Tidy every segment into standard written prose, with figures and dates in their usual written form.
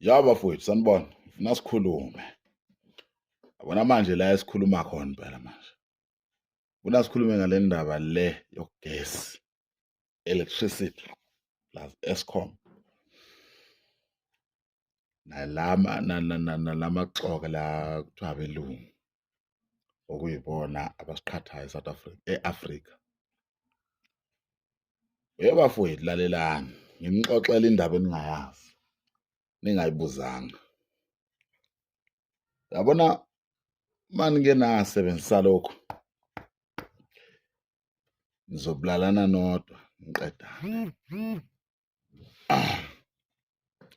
Ya bafowethu, sanibona. Funa sikhulume. Yabona manje la esikhuluma khona phela manje. Funa sikhulume ngale ndaba le yogesi, electricity plus Eskom. Nalama nalamaxoka la kuthiwa abelungu okuyibona abasiqhathayo eSouth Africa, e-Afrika. Yebo bafowethu, lalelani, nginixoxela indaba eningayazi, ningayibuzanga. Yabona manike nasebenzisa lokhu, nizobulalana nodwa niqedane.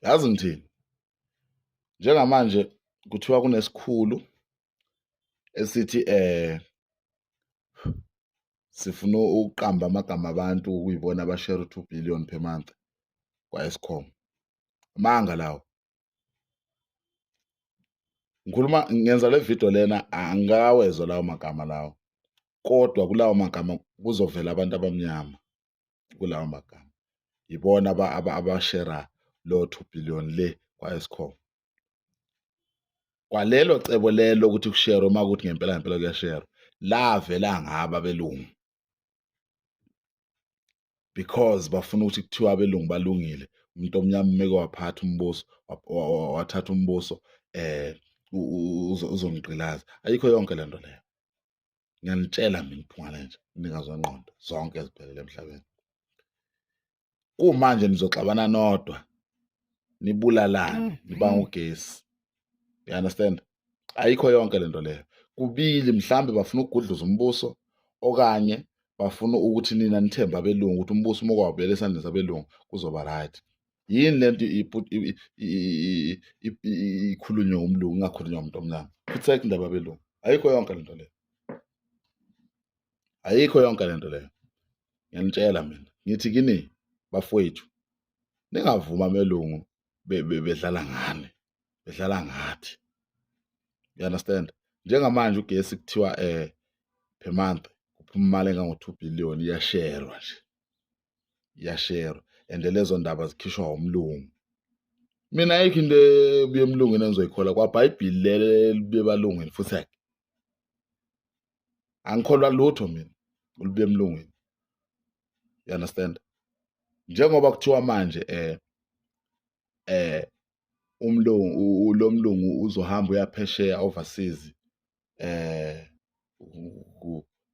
Yazi ngithini? Njengamanje kuthiwa kunesikhulu esithi sifuna ukuqamba amagama abantu okuyibona abashare 2 billion per month kwa-Eskom. Amanga lawo. Ngikhuluma ngenza le video lena, angikawezwa lawo magama lawo, kodwa kulawo magama kuzovela abantu abamnyama. Kulawo magama yibona abashera lo 2 billion le kwa-Eskom. Kwalelo cebo lelo ukuthi kusherwe, uma kuthi ngempela ngempela kuyasherwa, lavela ngabo abelungu because bafuna ukuthi kuthiwa abelungu balungile. Umuntu omnyama umeke waphatha umbuso, wathatha umbuso, uzongigqilaza. Ayikho yonke lento leyo, ngiyanitshela mina. Iphunga lenja, mnikazi wengqondo zonke eziphelele emhlabeni. Kumanje nizoxabana nodwa, nibulalane, nibanga ugesi, you understand? Ayikho yonke lento leyo. Kubili, mhlambe bafuna ukugudluza umbuso okanye bafuna ukuthi nina nithembe abelungu, ukuthi umbuso uma kwawubuyela esandleni sabelungu kuzoba right. Yini lento ikhulunywe umlungu, ingakhulunywa umuntu omnyama? Futhi indaba abelungu, ayikho yonke lento leyo, ayikho yonke lento leyo. Ngiyanitshela mina, ngithi kini bafowethu, ningavuma amelungu bedlala ngani, bedlala ngathi, you understand? Njengamanje ugesi kuthiwa per month kuphuma imali engango-2 billion, iyasherwa nje, iyasherwa, and lezo ndaba zikhishwa umlungu. Mina ayikho into ebuye emlungwini engizoyikholwa, kwabhayibhili leli libuye ebalungwini futhi angikholwa lutho mina olubuye emlungwini, you understand? Njengoba kuthiwa manje umlungu, lo mlungu uzohamba uyaphesheya, overseas,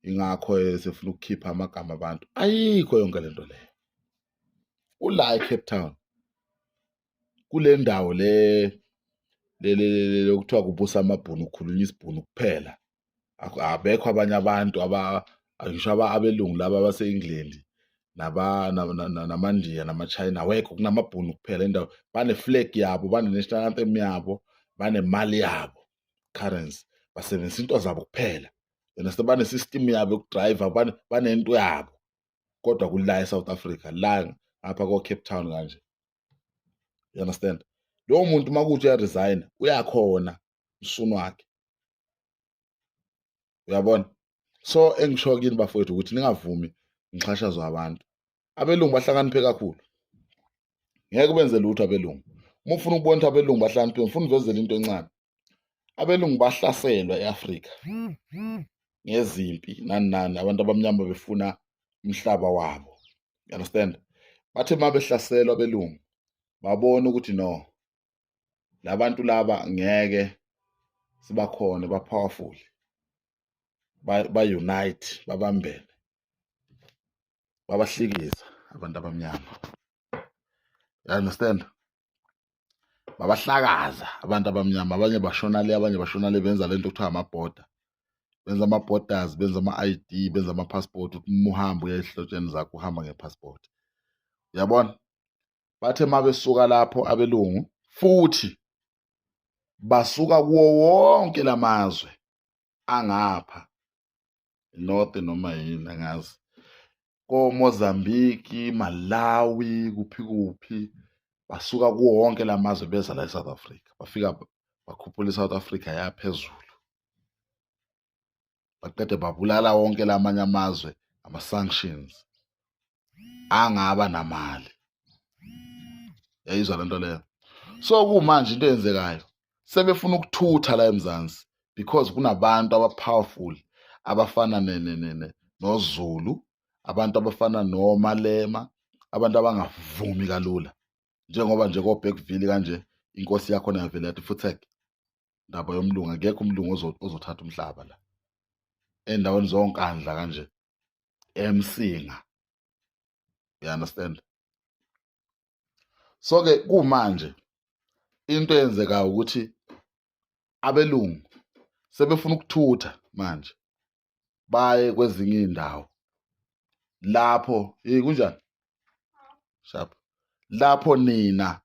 ingakho esefuna ukukhipha amagama abantu. Ayikho yonke lento leyo. Ula eCape Town, kule ndawo le le lokuthiwa kubusa amabhunu, kukhulunywa isibhunu kuphela, abekho abanye abantu, aba ngisho abelungu laba base-England naba namaNdiya namaChina, awekho, kunamabhunu kuphela indawo. Bane-flag yabo, bane-national anthem yabo, banemali yabo, currency, basebenzisa into zabo kuphela, you understand? Bane-system yabo yokudrayiva, banento yabo, kodwa kula e-South Africa la ngapha ko-Cape Town kanje, you understand? Lowo muntu uma kuthi uyaresign, uyakhona umsunu wakhe, uyabona? So engisho kini bafowethu ukuthi ningavumi ngixhashazwa abantu. Abelungu bahlakaniphe kakhulu, ngeke benze lutho abelungu. Uma ufuna ukubona ukuthi abelungu bahlakaniphe, ngifuna uvezele into encane. Abelungu bahlaselwa e-Afrika ngezimpi nani nani, abantu abamnyama befuna umhlaba wabo, you understand? Bathe uma behlaselwa abelungu, babona ukuthi no, labantu laba ngeke sibakhone, ba powerful, ba unite, babambene, babahlikiza abantu abamnyama, you understand? Babahlakaza abantu abamnyama, abanye bashona le, abanye bashona le. Benza lento kuthiwa amabhoda, benza ama-borders, benza ama-ID, benza ama-passport, ukuthi uma uhamba uya ezihlotsheni zakho uhamba nge-passport, uyabona? Bathe uma besuka lapho abelungu, futhi basuka kuwo wonke lamazwe angapha north noma yini angazi, ko-Mozambique, Malawi, kuphi kuphi, basuka kuwo wonke lamazwe beza la e-South Africa. Bafika bakhuphula i-South Africa yaphezulu, baqede babulala wonke lamanye amazwe ama-sanctions angaba namali. Yayizwa lento leyo? So kumanje into eyenzekayo, sebefuna ukuthutha la eMzansi because kunabantu aba-powerful abafana noZulu, abantu abafana noMalema, abantu abangavumi kalula, njengoba nje koBergville kanje inkosi yakhona yavele yathi futhek ndaba yomlungu, akekho umlungu ozothatha umhlaba la endaweni zonkandla kanje eMsinga. You understand? So ke kumanje into eyenzekayo ukuthi abelungu sebefuna ukuthutha manje baye kwezinye iy'ndawo lapho. Hey, kunjani? Sharp. Lapho nina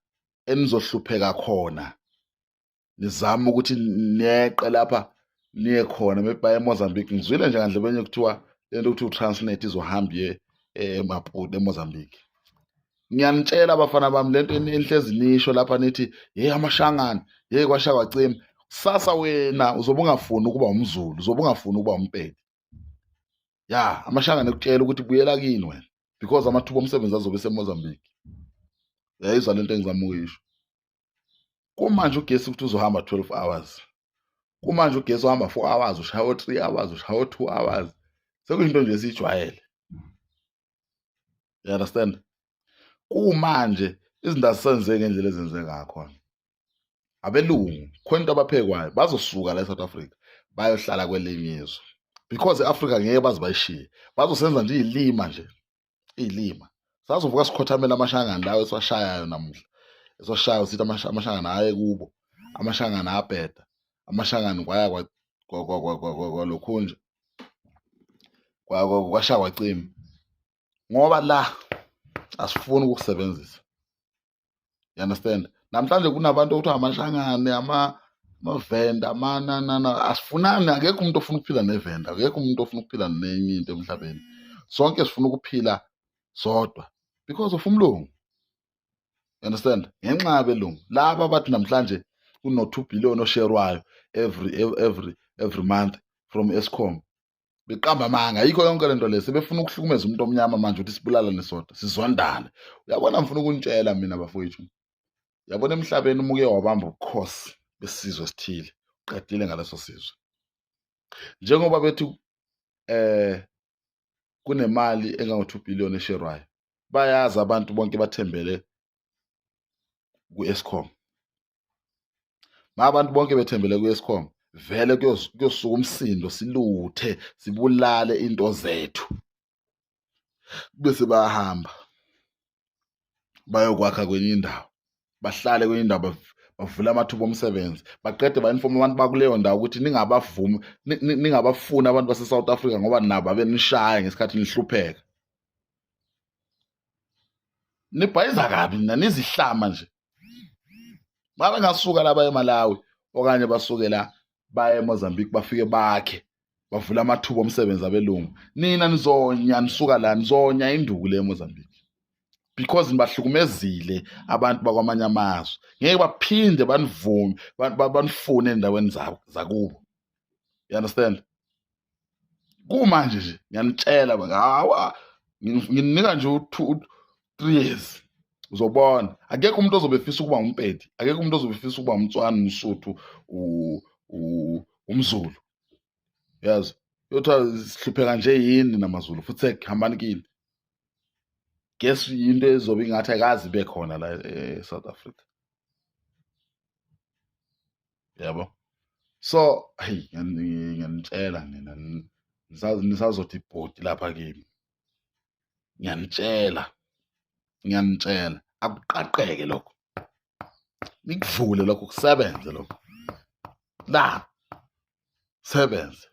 enizohlupheka khona, nizama ukuthi neqe lapha niye khona, maybe baye eMozambique. Ngizwile nje ngandlebenye kuthiwa lento kuthiwa uTransnet izohamba iye eMaputo, eMozambique. Ngiyanitshela abafana bami, lento enihlezi nisho lapha nithi hey amashangana, hey kwasha kwacima, kusasa wena uzobe ungafuni ukuba umZulu, uzobe ungafuni ukuba uMpedi. Ya, amashangana ekutshela ukuthi buyela kini wena because amathuba omsebenzi azobe eseMozambique. Uyayizwa lento engizama ukuyisho? Kumanje ugesi ukuthi uzohamba 12 hours, kumanje ugesi uhamba 4 hours, ushaya 3 hours, ushaya 2 hours, sekuyinto nje esiyijwayele. You understand? Kumanje izinto azisenzeki ngendlela ezenzeka ngakhona. Abelungu khona into abaphekwayo, bazosuka la eSouth Africa bayohlala kwelinye izwe because e-Afrika ngeke baze bayishiye, bazosenza nje iy'lima nje, iy'lima. Sazovuka sikhothamela amashangani lawo esiwashayayo namuhla, esiwashayayo sithi amashangani aye kubo, amashangani abheda, amashangani kwaya kwalokhunja kwasha kwacima, ngoba la asifuni ukukusebenzisa. You understand? Namhlanje kunabantu okuthiwa amashangane, amavenda, amananana, asifunani. Akekho umuntu ofuna ukuphila nevenda, akekho umuntu ofuna ukuphila nenye into emhlabeni. Sonke sifuna ukuphila sodwa because of umlungu. You understand? Ngenxa yabelungu laba bathi namhlanje kuno-2 billion osherwayo every month from Eskom, beqamba amanga. Ayikho yonke lento le, sebefuna ukuhlukumeza umuntu omnyama manje ukuthi sibulalane sodwa, sizondane. Uyabona, ngifuna ukunitshela mina bafowethu, uyabona emhlabeni uma uke wabamba ubukhosi besizwe esithile, uqedile ngaleso sizwe. Njengoba bethi kunemali engango-2 billion esherwayo, bayazi abantu bonke bathembele ku-Eskom. Ma abantu bonke bethembele ku-Eskom, vele kuyosuka umsindo, siluthe, sibulale into zethu, bese bayahamba bayokwakha kwenye indawo, bahlale kwenye indawo, bavule amathuba omsebenzi, baqede ba-informe abantu bakuleyo ndawo ukuthi ningabavumi, ningabafuni abantu base-South Africa ngoba nabo abenishaya ngesikhathi nihlupheka. Nibhayiza kabi nina, nizihlama nje. Mabengasuka laba eMalawi okanye basuke la baye eMozambique, bafike bakhe, bavula amathuba omsebenzi abelungu, nina nizonya, nisuka la nizonya induku le eMozambique because nibahlukumezile abantu bakwamanye amazwe. Ngeke baphinde banivume, banifune endaweni zabo zakubo. You understand? Kumanje nje ngiyanitshela, hawa, nginika nje u-2 3 years, uzobona akekho umuntu ozobe efisa ukuba umpedi, akekho umuntu ozobe efisa ukuba umtswana, umsuthu, umzulu. Yazi yothiwa sihlupheka nje yini namaZulu futhi hambani kini. Guess into ezobe ingathi ayikaze ibe khona la e-South Africa, yabo. So hey, ngiyanitshela nina, nisazothi ibhodi lapha kimi. Ngiyanitshela, ngiyanitshela, akuqaqeke lokho, nikuvule lokho, kusebenze lokho la, sebenze.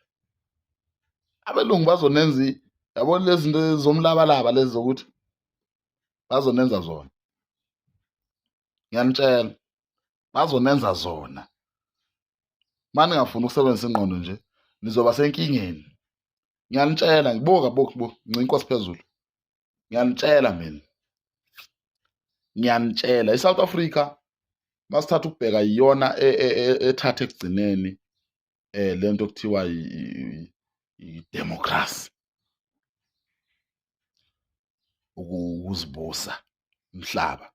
Abelungu bazonenza, yabona lezi zinto zomlabalaba lezi zokuthi bazonenza zona, ngiyanitshela, bazonenza zona. Uma ningafuni ukusebenzisa ingqondo nje, nizoba senkingeni. Ngiyanitshela, ngibuka buka buka ncinkosi phezulu, ngiyanitshela mina, ngiyanitshela, iSouth Africa masithatha ukubheka iyona ethatha ekugcineni lento kuthiwa i-democracy, ukuzibusa umhlaba.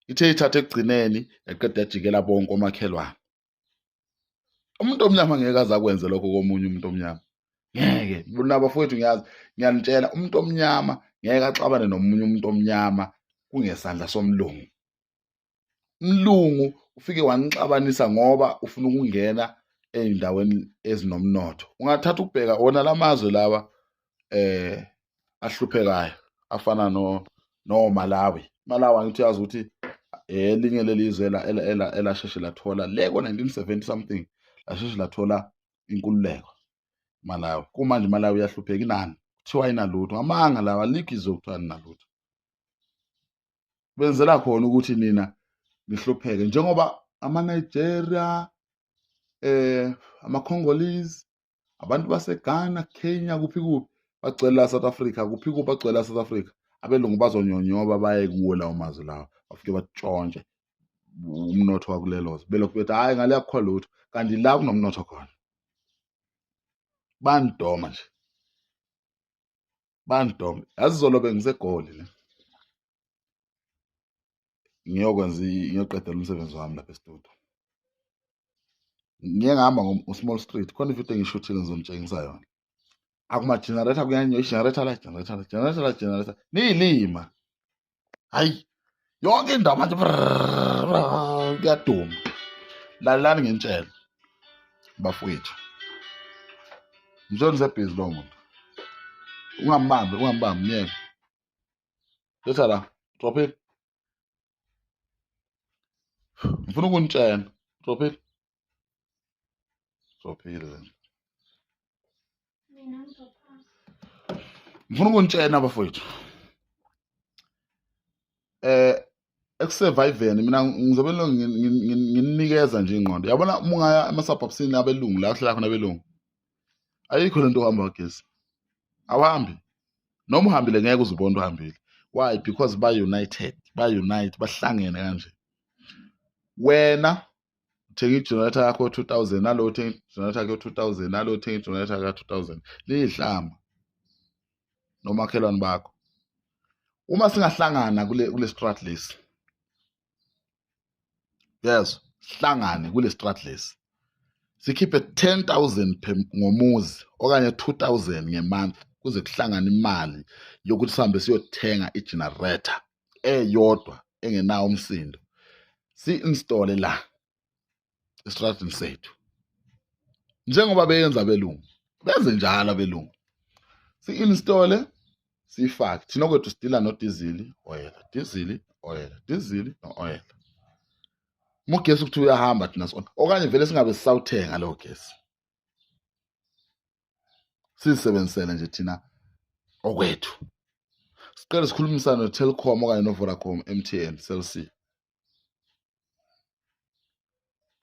Ithe ithatha ekugcineni yaqeda yajikela bonke omakhelwane. Umuntu omnyama ngeke aze akwenze lokho komunye umuntu omnyama. Ngeke. Bona bafowethu ngiyazi, ngiyanitshela umuntu omnyama ngeke axabane nomunye umuntu omnyama kungesandla somlungu. Umlungu ufike wanixabanisa ngoba ufuna ukungena ey'ndaweni ezinomnotho. Ungathatha ukubheka wona la mazwe lawa ahluphekayo afana no Malawi. Malawi angithi uyazi ukuthi elinye lelizwe elasheshe lathola le ko-1970 something lasheshe lathola inkululeko Malawi. Kumanje Malawi iyahlupheka inani kuthiwa inalutho amanga lawa alikho izwe kuthiwa inalutho. Benzela khona ukuthi nina nihlupheke njengoba ama-Nigeria ama-Congolese abantu baseGhana, Kenya kuphi kuphi bagcwele la South Africa kuphi kuphi bagcwele la South Africa. Abelungu bazonyonyoba baye kuwo lawo mazwe lawo bafike batshontshe umnotho wakulelo zwe belokhu bethi hhayi ngale akukho lutho kanti la kunomnotho khona. Banidoma nje, banidoma. Yazi izolo bengiseGoli ne ngiyokwenza ngiyoqedela umsebenzi wami lapha e-studio. Ngiye ngahamba ngo-Small Street khona ividiyo engiyishuthile ngizonitshengisa yona. Akuma-generator kuyanyiwa i-generator la generator la generator la generator niyilima. Hayi yonke indawo manje kuyaduma. Lalelani nginitshele bafowethu. Ngizwe nisebhizi lowo muntu. Ungambambi, ungambambi myeke. Letha la, drop it. Ngifuna ukunitshela. Drop it. Drophile le. Mina ngidrophanga. Ngifuna ukunitshela bafowethu. Ekusurviveni mina ngizobe nginikeza nje ingqondo. Yabona uma ungaya ema-suburbsini abelungu la kuhlala khona abelungu. Ayikho lento ohamba kagesi. Awuhambi. Noma uhambile ngeke uzubone uhambile. Why? Because ba united, ba unite, bahlangene kanje. Wena uthenga i-generator yakho 2000 nalo uthenga i-generator yakho 2000 nalo uthenga i-generator yakho 2000 liyihlama nomakhelwane bakho. Uma singahlangana kule strat lesi, yes, sihlangane kule strat lesi sikhiphe 10000 per ngomuzi okanye 2000 ngemonth kuze kuhlangane imali yokuthi sihambe siyothenga i-generator eyodwa engenawo umsindo si-installe la estradini sethu njengoba beyenza abelungu benze njalo abelungu si-installe siyifake thina kwethu sidila nodizili oyela dizili oyela dizili no-oyela. Uma ugesi ukuthi uyahamba thina sona okanye vele singabe sisawuthenga lowo gesi sizisebenzisele nje thina okwethu. Siqale sikhulumisane no-Telkom okanye no-Vodacom, MTN, Cell C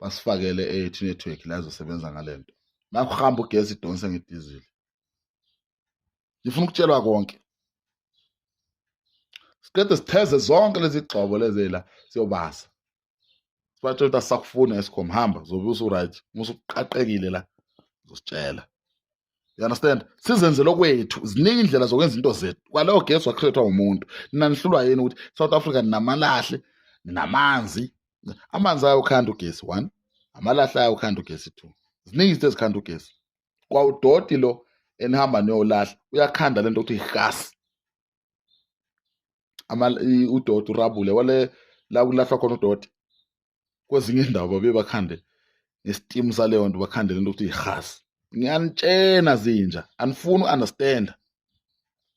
basifakele eyethu network la ezosebenza ngale nto. Makuhamba ugesi idonse ngedizili. Ngifuna ukutshelwa konke. Siqede sitheze zonke lezi gxobo lezi la siyobasa. Sibatshela ukuthi asisakufuni Eskom hamba zobe usu-right uma usuqaqekile la uzositshela. You understand? Sizenzele okwethu ziningi indlela zokwenza into zethu. Kwalowo gesi wacreatwa umuntu. Nina nihlulwa yini ukuthi South Africa ninamalahle, ninamanzi. Amanzi ayawukhanda ugesi one, amalahle ayawukhanda ugesi two. Ziningi izinto ezikhanda ugesi. Kwawudoti lo enihamba niyolahla uyakhanda lento ukuthi ihasi. Udoti urabule wale la kulahlwa khona udoti. Kwezinye indawo babe bakhande ngesitimu saleyo nto bakhande lento ukuthi ihasi. Ngiyanitshena zinja, anifuni u-understand.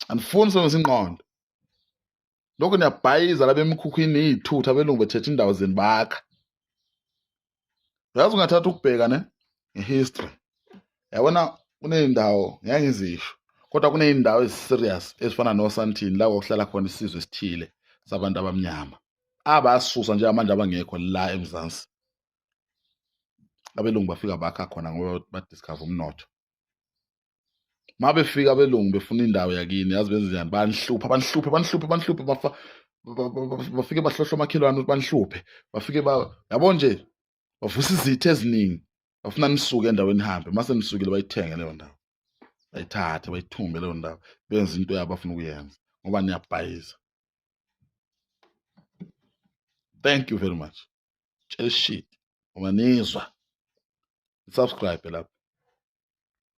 Anifuni usebenzisa ingqondo. Lokho niyabhayiza lapha emikhukhwini iy'thutha abelungu bethethe indawo zenu bakha. Yazi ungathatha ukubheka ne ngehistory. Yabona kuney'ndawo ngeke ngizisho kodwa kuney'ndawo ezi-serious ezifana noSandton la kwakuhlala khona isizwe esithile sabantu abamnyama. Abasusa njengamanje abangekho la eMzansi. Abelungu bafika bakha khona ngoba badiscover umnotho. Uma befika abelungu befuna indawo yakini yazi benze njani banihlupha banihluphe banihluphe banihluphe bafike bahlohla omakhelwane ukuthi banihluphe bafike yabo nje bavusa izitha eziningi bafuna nisuke endaweni nihambe mase nisukile bayithenge leyo ndawo bayithathe bayithumbe leyo ndawo benze into yabo abafuna ukuyenza ngoba niyabhayiza. Thank you very much. Tshela shit uma nizwa, subscribe lapho.